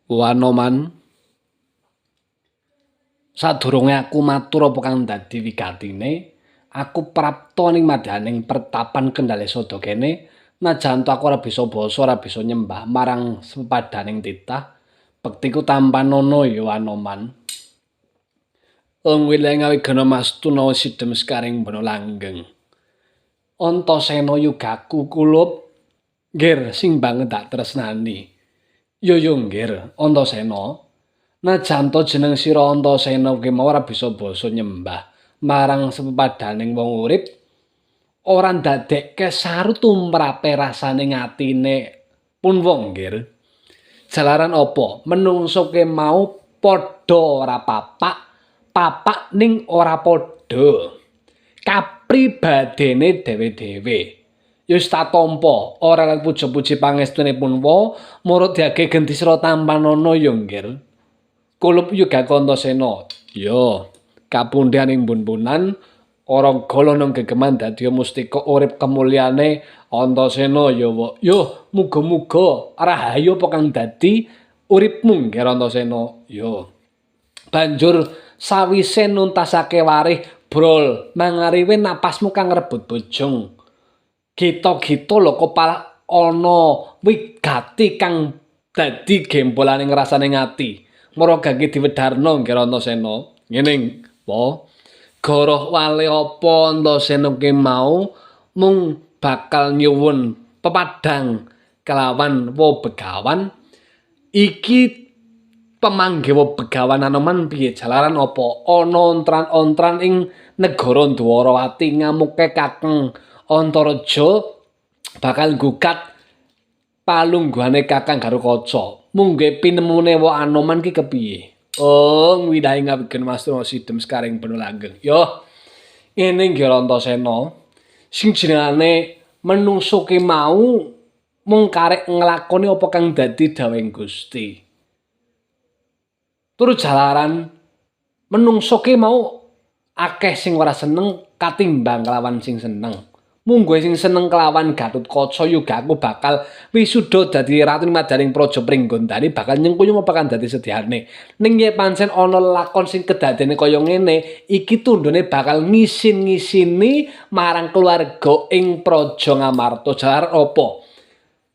Wanoman, sadurunge aku matur apa kang dadi wigatine, aku prapta ning madyaning pertapan Kendale Sada kene, najan aku ora bisa basa, ora bisa nyembah marang sepadaning titah, bektiku tampanana ya Anoman. Ing wilayah Ngawigana Mastuna sidem sekaring bana langgeng. Antasena yugaku kulup nggir sing banget tak tresnani. Yo yo nggir, Antasena. Najan to jeneng sira Antasena kuwi mau ora bisa basa nyembah marang sepepadaning wong urip, ora ndadekke saru tumrape rasane atine pun wong nggir. Jalaran apa? Menungso ke mau padha ora papak, papak ning ora padha. Kapribadene dhewe-dhewe. Ya wis tak tampa, ora lan puja-puji pangestune pun wa, murut diage genti sira tampanana ya nggir. Kulup yuga Antasena. Ya, kapundhan ing bun-bunan ora gala nang gegeman dadi mustika urip kemulyane Antasena ya wa. Yo, muga-muga rahayu apa kang dadi uripmu nggir Antasena. Yo. Banjur sawise nuntasake warih brol mangariwe napasmu kang rebut bojong. Gita-gita lho kok ana wigati kang dadi gempolane ngrasane ati. Mara gage diwedharna nggir Antasena. Ngene, po. Goroh wale apa Antasena ki mau mung bakal nyuwun pepadang kelawan wa begawan. Iki pemanggewa begawan Anoman piye jalaran apa ana ontran-ontran ing negara Dwarawati ngamuke Kakang Antareja bakal gugat palungguhane Kakang Garukaca. Mungge pinemune wa Anoman ki kepiye? Oh, ngwidahi ngawigen Mastuna sidem sekaring bena langgeng. Yo, ngene nggih Antasena. Sing jenengane menungso ki mau mung karek nglakoni apa kang dadi dawuhing Gusti. Tur jalaran menungso ki mau akeh sing ora seneng katimbang kelawan sing seneng. Mungguhe sing seneng kelawan Gatotkaca yoga aku bakal wisuda dadi ratu madaning praja Pringgondani bakal nyengkuyung apa kang dadi sediane. Ning yen pancen ana lakon sing kedadene kaya ngene, iki tundhone bakal ngisin-ngisini marang keluarga ing praja Ngamarta. Jalaran apa?